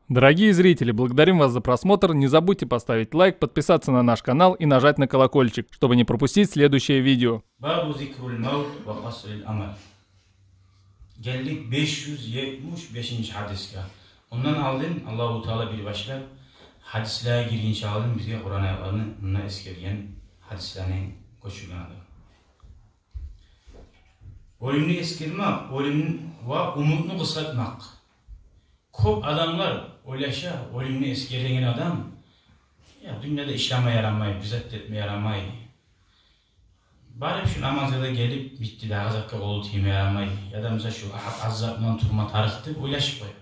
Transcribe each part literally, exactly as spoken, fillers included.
Дорогие зрители, благодарим вас за просмотр. Не забудьте поставить лайк, подписаться на наш канал и нажать на колокольчик, чтобы не пропустить следующее видео. باب ذكر الموت وقصر الأمل. Гелдик беш юз етмиш бешинчи гьадисге. Ондан алдын Аллагьу Таала бир башлап, гьадислеге гиргинче алдын бизге Къуран аятланы, мунда эсгерген гьадислени гёчюрген адам. Оьлюмню эсгермек, оьлюм ва умутну къысгъартмакъ. Кёп адамлар ойлаша, оьлюмню эсгереген адам, я, дюньяда ишлеме ярамай, бир зат этме ярамай. Барып шу намазгъа да гелип битди, дагъы затгъа къолу тийме ярамай. Я да, мисал, шу а-, аз зат булан турма тарыкъ деп ойлашып къоя.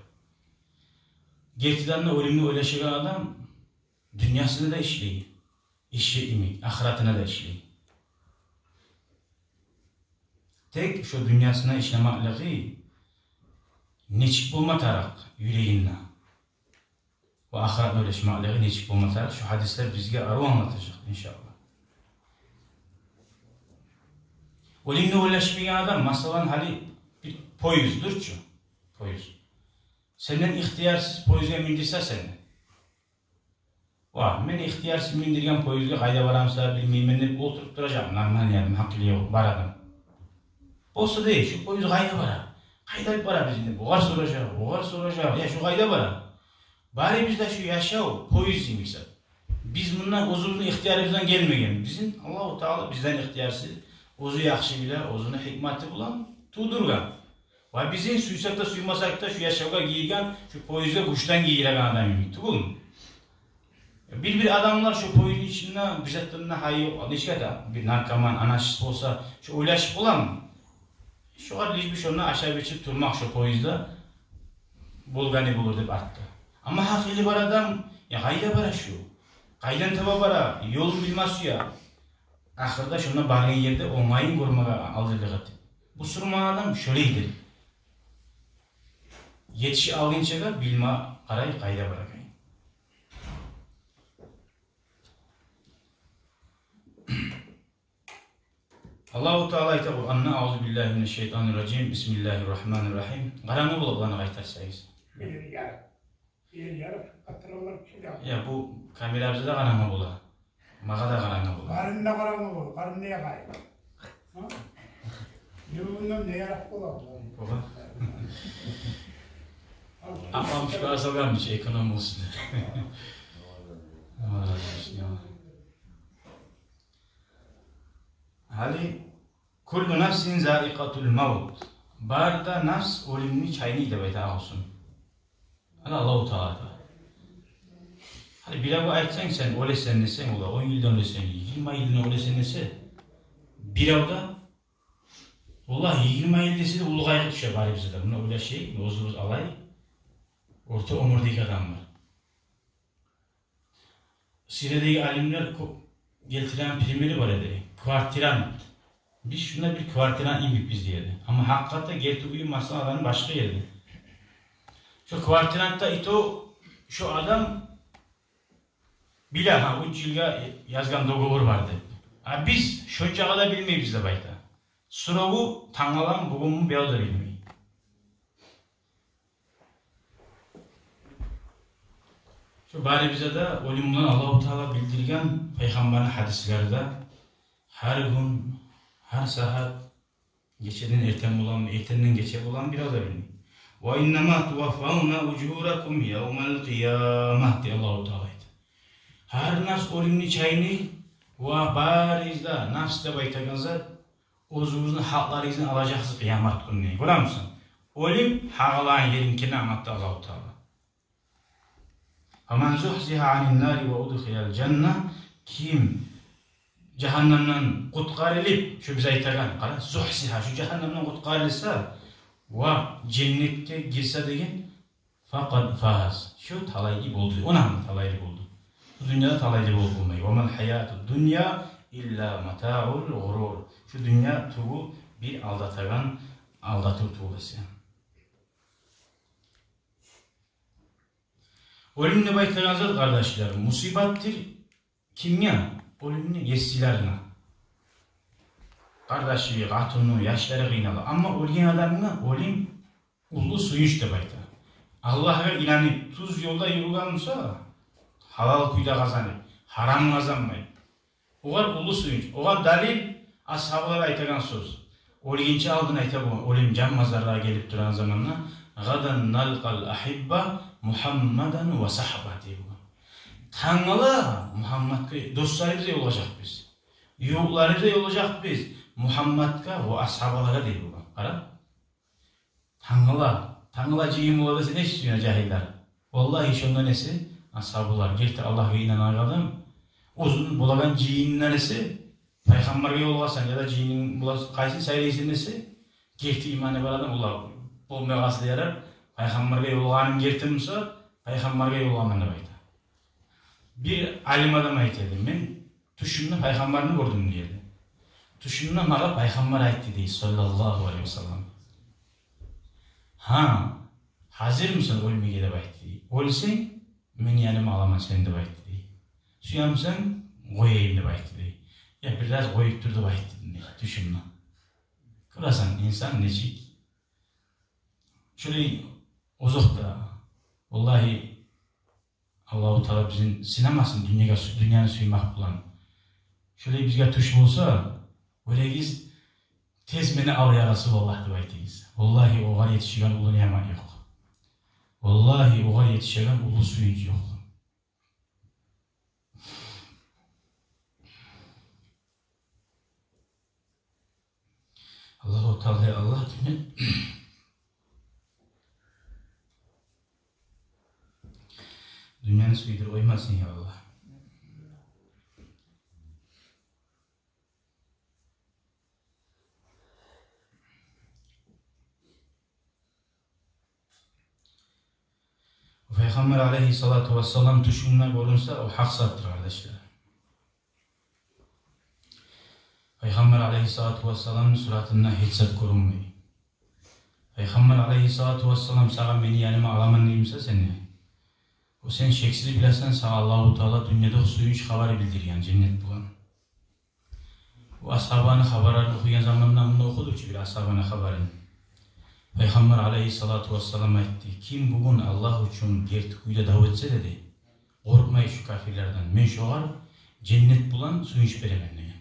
Гертиден де, оьлюмню ойлашагъан адам дюньясына да ишлей, ишлей йимик, ахыратына да ишлей. Тек шо дюньясына ишлемеклиги нечик болма тарыкъ юрегинде? Ва ахыратына ойлашмакълыгъы нечик болма тарыкъ, шу гьадислер бизге арив англатажакъ, иншааллагь. Оьлюмню ойлашмайгъан адам, масала, гьали бир поезд дюр чю, поезд. Сенден ихтиярсыз поездге миндирсе сени. Ва, мени ихтиярсыз миндирген поездге, къайда барамыса билмеймен деп олтуруп туражакъмы, нормальный адам, гьакъылы ёкъ, бар адам. Болса да, шу поезд къайда бара? Къайда алып бара бизин деп огъар соражакъ, огъар соражакъ. Я, шу къайда бара? Барыбыз да шу яшав поезд йимик зат. Биз мунда оьзюбюзню ихтиярыбыздан гелмеген. Бизин Аллагьу Таала бизден ихтиярсыз, оьзю яхшы биле, оьзюню гьикматы булан тувдургъан. Ва бизин сюйсек де, сюймесек де, шу яшавгъа гийирген, шу поездге гючден гийиреген адам йимик тюгюлмю? Бир-бир адамлар шу поездни ичинде бир затдан да гьайы ёкъ, нечик де бир наркоман, анархист болса, шу ойлашып боламы? Шогъар лишь бы шонда ашап-ичип турмакъ шу поездде, болгъаны болур деп артда. Амма гьакъылы бар адам, я, къайда бара шу? Къайдан таба бара? Ёлун билме сюе. Ахырда шонда баргъан ерде онгайын гёрмеге гьазирлик этип. Бусурман адам шолайдыр. Етише алгъынчагъа билме къарай къайда барагъанын. Аллагьу Таала айта Къуранда: «Аузу биллагьи минаш-шайтанир-ражим. Бисмиллагьир-рагьманир-рагьим». Къарангы бола, буланы къайтарсагъыз. Эл ярыкъ. Эл ярыкъ, атыралар чыгъа. Я, бу камерабызда да къарангы бола. Магъа да къарангы бола. Къарны да къарангы бола, къарны да ягъай. Гьа? Ювундан да ярыкъ бола. Бола. Апам шу асалгъанмыш, эконом болсун. Аллагь разы болсун, я. Гьали: «Куллу нафсин заикъатул мавт». Бары да нафс оьлюмню чайный деп айта Агъусун. Гьали Аллагьу Таала айта. Гьали биревге айтсанг сен, оьлесен десенг, олай он йылдан оьлесен, йигирма йылдан оьлесен десе, бирев де, валлагь, йигирма йыл десе де, уллу къайгъы тюше барыбызгъа да. Муна ойлашайыкъ, оьзюбюз алай орта оьмюрдеги адамлар. Сириядагъы алимлер кёп гелтирген примери бар эди. Квартирант. Биз шунда бир квартирант йимикбиз дей эди. Амма гьакъыкъатда герти уьюн, масала, адамны башгъа ерде. Шо квартирантда и то шо адам биле, гьа, уьч йылгъа язгъан договор бар деп. А биз шончагъа да билмейбиз деп айта. Сроку тангала бугюнмю, бирев де билмей. Шо барыбызгъа да оьлюм булан Аллагьу Таала билдирген пайхаммарны гьадислерде: гьар гюн, гьар сагьат, гечеден эртен боламы, эртенден гече боламы, бирев де билмей. «Ва иннама туваффавна ужуракум явмал къияма», дей Аллагьу Таала айта. Гьар нафс оьлюмню чайный, ва барыгъыз да, нафс деп айтагъан зат, оьзюгюзню гьакъларыгъызны алажакъсыз къыямат гюнюне. Гёремисен? Оьлюм гьакъ алагъан ерин кимге англатды Аллагьу Таала. «Фаман зухзигьа анин нари ва удхилал жанна», ким жагьаннамдан къутгъарылып, шу биз айтагъан, къара, зухзигьа, шу жагьаннамдан къутгъарылса ва женнетге гирсе деген, «факъад фаз», шу талайлы болду, онан талайлы болду. Бу дюньяда талайлы болуп болмай. «Ва мал гьаятуд дунья илла матаъул гъурур». Шу дюнья тюгюл бир алдатагъан, алдатыв тюгюл эсе. Оьлюм деп айтагъан зат, къардашлар, мусибатдыр. Кимге? Оьлюмню есилерине. Къардашы, къатыны, яшлары къыйнала. Амма оьлген адамгъа оьлюм уллу сююнч деп айта. Аллагьгъа инанып, тюз ёлда юрюген буса, гьалал кюйде къазанып, гьарам къазанмай. Огъар уллу сююнч, огъар далил асгьабалар айтагъан сёз. Оьлгенче алдын айта болгъан, оьлюм жан мазарлагъа гелип турагъан заманда: «Гъадан налкъал агьибба Мугьаммадан ва сагьба», – дей болгъан. Тангала Мугьаммадгъа, досларыбызгъа ёлугъажакъбыз. Ювукъларыбызгъа ёлугъажакъбыз, Мугьаммадгъа ва асгьабалагъа, дей болгъан. Къара. Тангала, тангала жыйын бола десе, не иш сюйген жагьиллер. Валлагь, шондан эсе асгьабалар, герти Аллагьгъа инанагъан адам, оьзюню болагъан жыйынындан эсе, пайхаммаргъа ёлугъасан яда жыйынынг болас, къайсын сайлайсан эсе, герти иманы бар адам, олар болмай къалса да ярар, пайхаммаргъа ёлугъаным герти буса, пайхаммаргъа ёлугъанман деп айта. Бир алим адам айта эди: «Мен тюшюмде пайхаммарны гёрдюм», – дей эди. «Тюшюмде магъа пайхаммар айтды, – дей, – саллаллагьу алайгьи ва саллам: гьа, гьазирмисен оьлмеге, деп айтды, – дей. – Оьлсенг, мени яныма аламан сени, деп айтды, – дей. – Сюемисен, къояйым, деп айтды, – дей. – Я, бираз къоюп тур, деп айтды, – дей, – тюшюмде». Гёресен, инсан нечик. Шолай озокъда, валлагь, Аллагьу Таала бизин сынамасын дюньягъа сю-, дюньяны сюймек булан. Шолай бизге тюш болса, гёрегиз, тез мени ал, я Расулаллагь, деп айтыгъыз. Валлагь, огъар етишеген уллу ниъмат ёкъ. Валлагь, огъар етишеген уллу сююнч ёкъ. Аллагьу Таала, я Аллагь, дюнья-, дюньяны сюйдюрюп къоймасын, я Аллагь. Пайхаммар алайгьиссалату вассалам тюшюнде гёрюнсе, о гьакъ затдыр, къардашлар. Пайхаммар алайгьиссалату вассаламны суратында гьеч зат гёрюнмей. Пайхаммар алайгьиссалату вассалам сагъа: «Мени яныма аламан», – дей буса сени, о сен шексиз билесен, сагъа Аллагьу Таала дюньяда сююнч хабар билдирген, женнет булан. Бу асгьабаны хабарларын охуйгъан заманда, мунда охудукъ чу бир асгьабаны хабарын. Пайхаммар алайгьиссалату вассалам айтды: «Ким бугюн Аллагь учун герти кюйде дав этсе, – деди, – къоркъмай шу капирлерден, мен шогъар женнет булан сююнч беремен», – деген.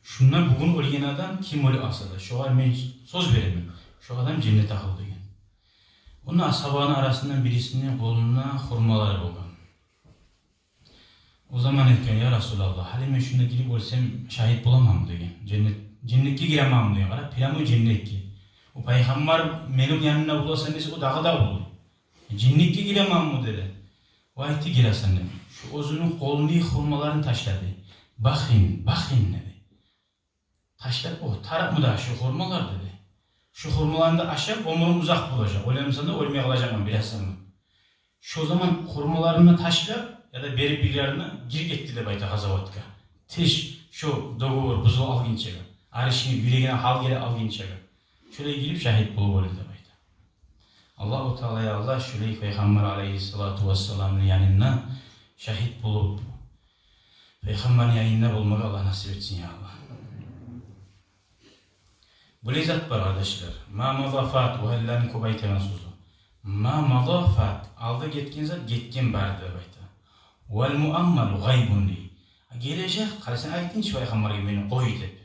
Шунда бугюн оьлген адам, ким оьлюп къалса да, шогъар мен сёз беремен, шо адам женнет агьлю, деген. Онда асгьабаны арасындан бирисини къолунда хурмалар болгъан. О заман айтгъан: «Я Расулаллагь, гьали мен шунда гирип оьлсем, шагьит боламанмы?» – деген. «Женнет, женнетге гиременми?» – деген. Къара, прямой женнетге. О пайхаммар мени янымда боласан десе, о дагъы да уллу. «Женнетге гиременми?» – деди. О айтды: «Гиресен», – деди. Шо оьзюню къолундагъы хурмаларын ташлады. «Бахин, бахин», – деди. Ташлап, о тарыкъмы дагъы шо хурмалар, деди. Шо хурмаланы да ашап, оьмюрюм узакъ болажакъ. Ойлаймысан да, оьлмей къалажакъман бираз заман. Шо заман хурмаларын да ташлап, яда берип бирлерине, гирип гетди деп айта къазаватгъа. Тыш, шо договор бузулуп алгъынчагъа, аришни юрегине гьал гелип алгъынчагъа. Шолай гирип шагьит болуп оьлдю деп айта. Аллагьу Таала, я Аллагь, шолай Пайхаммар алайгьиссалату вассаламны янында шагьит болуп, Пайхаммарны янында болмагъа Аллагь насип этсин, я Аллагь. Булай зат бар, къардашлар. «Ма мада фат», о гьалилени кёп айтагъан сёзю. «Ма мада фат», алда гетген зат гетген, барды деп айта. «Вал муаммалу гъайбун», – дей. Гележек, къара, сен айтынчы Пайхаммаргъа мени къой деп.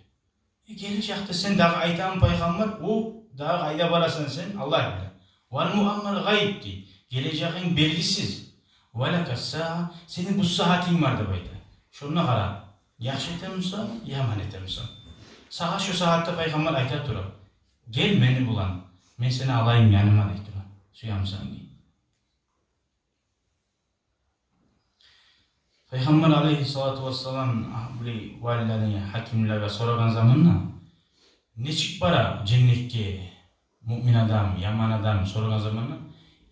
Э, гележекде сен дагъы айтамы Пайхаммар, о дагъы къайда барасан сен, Аллагь биле. «Вал муаммал гъайб», – дей. Гележегинг белгисиз. «Ва лака саа», сени бу сагьатынг бар деп айта. Шонда къара, яхшы этемисен, яман этемисен. Сагъа шо сагьатда Пайхаммар айта тура: «Гел мени булан, мен сени алайым яныма», – дей тура. «Сюемисен?» – дей. Пайхаммар алайгьиссалату вассалам, а, булай валилени, гьакимлеге сорагъан заманда, нечик бара женнетге муъмин адам, яман адам сорагъан заманда,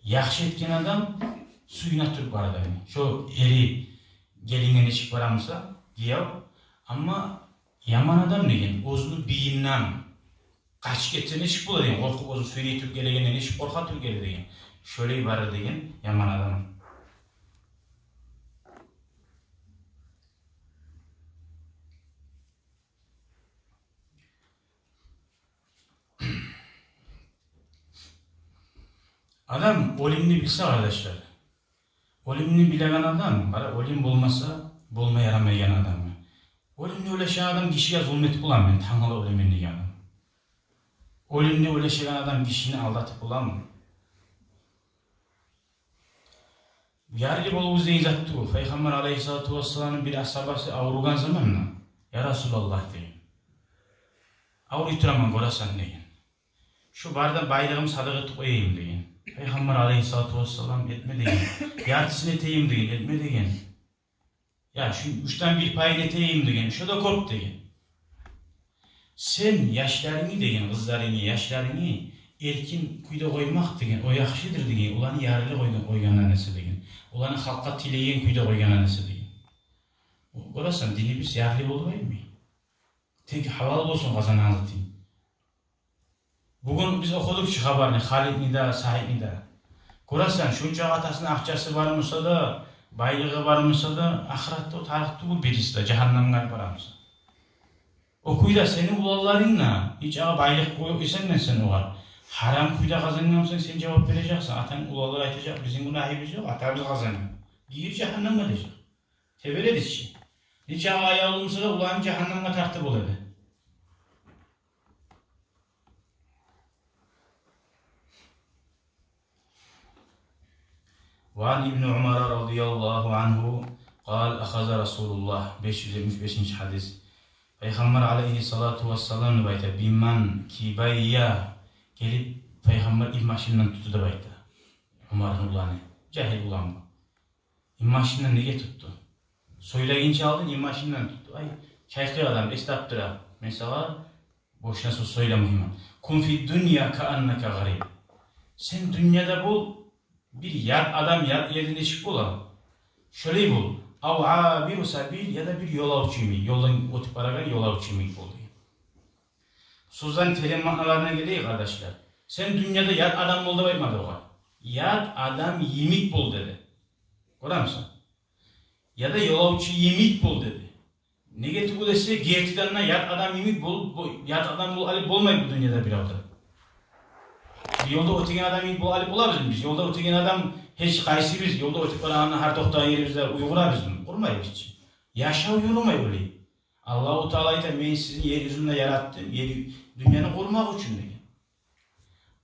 яхшы этген адам сююне туруп бара деген. Шо эри гелинге нечик барамыса, гияв, амма яман адам деген оьзюню бийинден къачып гетсе нечик бола деген, къоркъуп, оьзю сюйрей туруп гелегенде нечик къоркъа туруп геле деген, шолай бара деген яман адам. Адам оьлюмню билсе, къардашлар, оьлюмню билеген адам, бары оьлюм болмаса, болма ярамайгъан адам. Оьлюмню ойлашагъан адам гишиге зулму этип боламы? Мен тангала оьлемен деген адам. Оьлюмню ойлашагъан адам гишини алдатып боламы? Ярлы болугъуз деген зат тюгюл. Пайхаммар алайгьиссалату вассаламны бир асгьабасы авругъан заманда: «Я Расулаллагь, — деген, — авруй тураман, гёресен, — деген, — шу барда байлыгъым садагъа этип къояйым», — деген. Пайхаммар алайгьиссалату вассалам: «Этме, — деген, — яртысын этейим, — деген, — этме, — деген. — Я шу уьчден бир пайын этейим, — деген, — шо да кёп», — деген. «Сен яшларынгны, — деген, — къызларынгны, яшларынгны эркин кюйде къоймакъ, — деген, — о яхшыдыр, — деген, — оланы ярлы къойгъан, къойгъандан эсе, — деген, — оланы халкъгъа тилейген кюйде къойгъандан эсе», — деген. Гёресен, динибиз ярлы болмаймы? Тек гьалал болсун къазангъан затынг. Бугюн биз охудукъ чы хабарны, Халидни де, Саидни де. Гёресен, шунчакъы атасыны акъчасы бар буса да, байлыгъы бар буса да, ахыратда о тарыкъ тюгюл бириси де, жагьаннемге алып бара буса. О кюйде сени уланларынг да, нечакъы байлыкъ къоюп эсенг де сен огъар, гьарам кюйде къазангъан бусанг, сен жавап бережексен. Атанг, уланлар айтажакъ: «Бизин гюнагьыбыз ёкъ, атабыз къазангъан». Гир жагьаннемге дежек. Тебере эди чи. Нечакъы аявлу буса да, уланын жагьаннемге тартып бола эди. وعن ابن عمر رضي الله عنه قال: أخذ رسول الله, беш юз етмиш бешинчи гьадис. Пайхаммар алайгьиссалату вассалам деп айта, биманкибайя, гелип, Пайхаммар ип машиндан тутду деп айта. Умарны уланы, жагьил улан бу. Ип машиндан неге тутду? Сёйлегинче алдын ип машиндан тутду. Ай, чайкъы адам, эс тапдыра. Мен сагъа бошуна сёз сёйлемеймен. Кун фи дунья кааннака гариб. Сен дюньяда бол бир ят адам, ят ерде нечик бола, шолай бол. Ав абиру сабил, яда бир ёлавчу йимик, ёлдан оьтюп барагъан ёлавчу йимик бол деген. Сёзлени терен маъналарына гелейик, къардашлар. Сен дюньяда ят адам бол деп айтмады огъар. Ят адам йимик бол деди. Гёремисен? Яда ёлавчу йимик бол деди. Неге тюгюл эсе, гертиден де ят адам йимик бол, бо-, ят адам бол алып болмай бу дюньяда бирев де. Ёлда оьтеген адам йимик бол алып болабызмы биз? Ёлда оьтеген адам, гьеч къайсыбыз ёлда оьтюп барагъанда, гьар токътагъан еримизде уйгъурабызмы? Къурмайбыз чы. Яшав юрюмей олай. Аллагьу Таала айта: «Мен сизин ер юзюнде яратдым, ер ю-, дюньяны къурмакъ учун», — деген.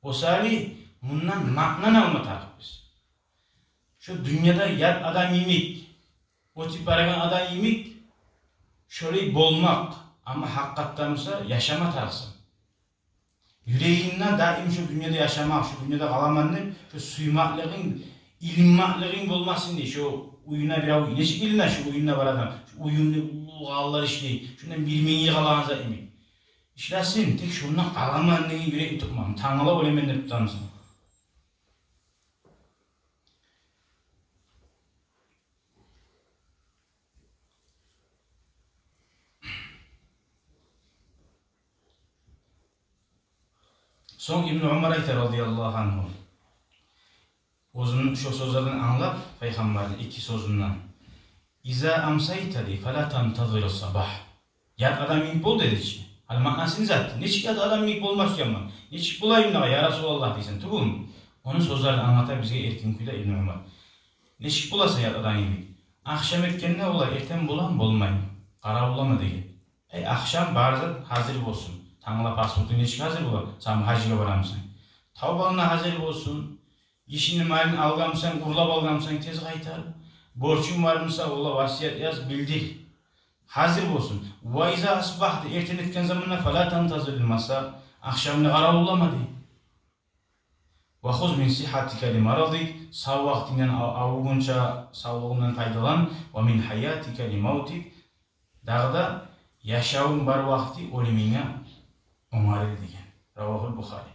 О саялы мундан маънаны алма тарыкъбыз. Шо дюньяда ят адам йимик, оьтюп барагъан адам йимик, шолай болмакъ, амма гьакъыкъатда буса яшама тарыкъсан. Юрегингде даим шо дюньяда яшамакъ, шо дюньяда къаламан деп, шо сюймеклигинг, илинмеклигинг болмасын дей. Шо уьюне бирев, нечик илине шо уьюне бар адам, шо уьюнде уллу къалалар ишлей, шондан бир минг йыл къалагъан зат йимик. Ишлесин, тек шондан къаламан деген юрекни тутма, тангала оьлемен деп тутамысан. Сонг Ибну Умар айта, радияллагьу ангьу, оьзюню шо сёзлерден англап, Пайхаммарны эки сёзюнден: «Иза амсайта, — дей, — фала тантазирис сабагь». Ят адам йимик бол деди чи. Гьали маънасы не зат? Нечик ят адам йимик болма сюемен? Нечик болайым дагъы, я Расулаллагь, дейсен, тюгюлмю? Ону сёзлерин англата бизге эркин кюйде Ибну Умар. Нечик боласан ят адам йимик? Ахшам этгенде, ола, эртен боламы, болмаймы, къаравуллама деген. Эй, ахшам бар зат гьазир болсун. Тангала паспортунг нечик гьазир бола, сама гьажгъа барамысан? Тавбанг да гьазир болсун. Гишини малын алгъанмысан, урлап алгъанмысан, тез къайтар. Борчунг бармыса, ола, васият яз, билдир. Гьазир болсун. Ва иза асбагьта, эртен этген заманда, фала тантазирил маса, ахшамны къаравуллама, дей. Ва хуз мин сигьатика ли марадик, сав вакътингден, ав-, авругъунча савлугъунгдан пайдалан, ва мин гьаятика ли мавтик, дагъы да яшавунг бар вакъти оьлюмюнге онгарыл деген. Равагьул Бухари.